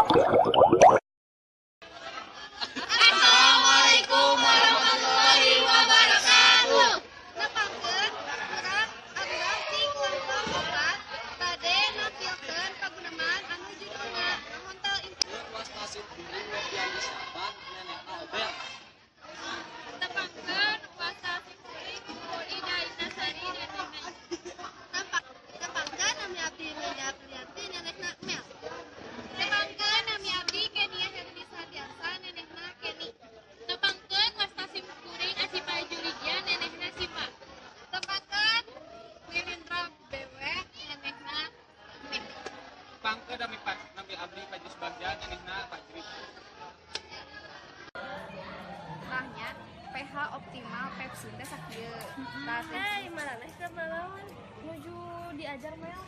Assalamualaikum warahmatullahi wabarakatuh. Nepangkeun urang urang ti kelompok 4 bade nampilkeun paguneman anu judulna Hontel. Wasta simkuring Noviandi Saban, nenehna Obel. Tepangkeun, wasta simkuring Ida Inasari, nenehna. Tepangkeun, nami abdi Linda Aprilianti, nenehna Mel. Tepangkeun, nami abdi Kenia Hernisa Hardiansa, nenehna Keni. Tepangkeun, wasta simkuring Asipa Juligia, nenehna Sipa. Tepangkeun, Wilindra BW, nenehna Mek. Pangke nami nami abdi Pajus Bagja, nenehna Fajri. Tah nya, pH optimal pepsin teh sakieu. Tah. Hei, maraneh keur nanaon? Nuju diajar, Mel.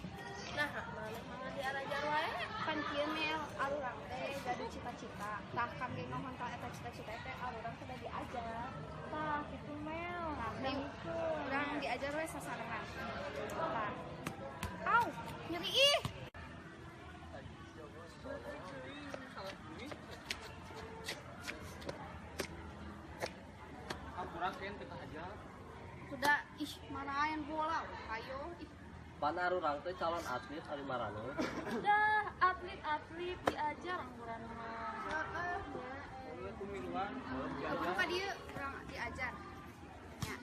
Nah, maraneh mah diajar wae. Pan kieu, Mel, arurang teh gaduh cita-cita. Tah, kangge ngahontal eta cita-cita teh arurang kudu diajar. Tah, kitu, Mel. Tah, urang diajar we sasarengan. Tah. Au, nyeri ih. Hampura, Ken, teu kahaja. Sudah ih, marahan bola, ayo ih. Pan arurang teh calon atlet, ari maraneh. Dah, atlet-atlet diajar angguran mah. Heeh nya. Heuh, kumiluan Urang diajar. Ka dieu urang diajar. Nya.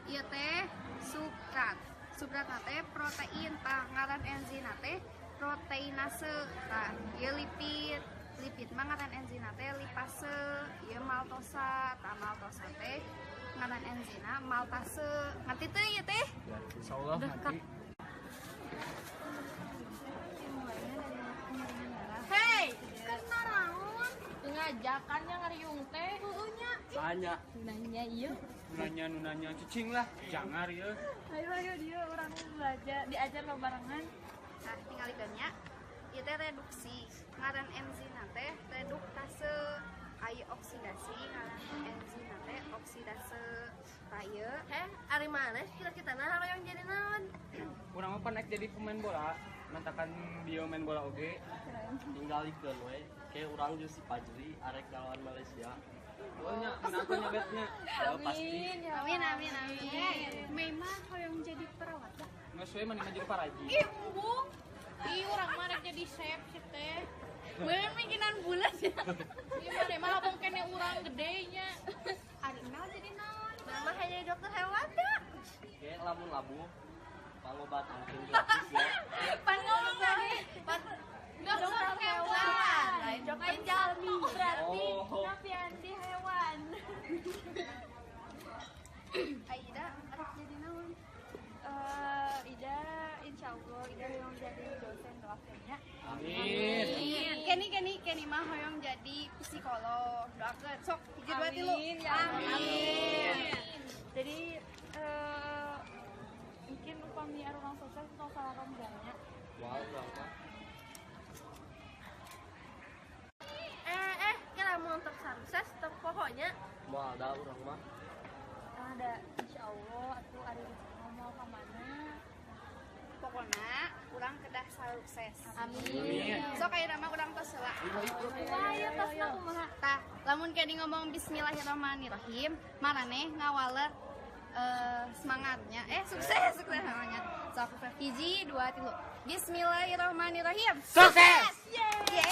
Ieu teh substrat. Substrat teh protein, tah ngaran enzim teh proteinase. Tah, ieu lipid. Lipid mah ngaran enzim teh lipase. Ieu maltosa, tah maltosa teh ngaran enzimna maltase. Ngerti teu ieu teh? Insyaallah nanti. Mulainya dari pengeringan darah. Hei, keur naraon? Ngajakan nya ngariung teh. Heueuh nya. Tanya. Nanya ieu. Nanya nu nanya cicing lah, jangar ieu. Ayo ayo dia urang belajar diajar barengan. Nah, tinggalikeun nya. Ieu teh reduksi. Ngaran enzim teh reduktase. Aya oksidasi, ngaran enzim teh oksidase. Tah ieu. Heh, ari maneh cita-citana hoyong jadi naon? Urang mah pan jadi pemain bola, mantakan dia main bola oge. Tinggalikeun we. Ke urang jeung si Fajri arek ngalawan Malaysia. Oh nya, menangkeun nya betnya. Ya, pasti. Amin amin amin. Memang hoyong jadi perawat ya. Geus we maneh jadi paraji. Ih, embung. Ih, urang mah rek jadi chef sih teh. Bener mikinan bulan ya. Ih, maneh mah labung kene urang gede nya. Ari Mel jadi naon? Mama hayang jadi dokter hewan ya. Ke lamun labuh pangobat angking gratis ya. Pan ngomong tadi. Pan Dokter hewan. Lain dokter Lain jalmi. Berarti Oh. Noviandi hewan. Aida arek jadi naon? Ida insya Allah Ida yang jadi dosen, doakeun nya. Amin. Kenny Kenny Kenny mah hoyong jadi psikolog. Doakeun sok hiji dua tilu. Amin, ya Allah. Amin. Jadi mungkin upami arurang sukses tong salah rombongnya. Wah, urang mah. Eh, kira mun tok sukses tok pokoknya. Moal da urang mah. Ada insya Allah atuh ari rezeki mau ka mana. Pokona urang kedah sukses. Amin. Sok ayeuna mah urang tos heula. Kumaha ieu tosna, kumaha? Tah, lamun Kenny ngomong bismillahirrahmanirrahim, maraneh ngawaler semangatnya. Eh, sukses, sukses namanya. Sok, hiji, dua, tilu. Bismillahirrahmanirrahim. Sukses! Yeay.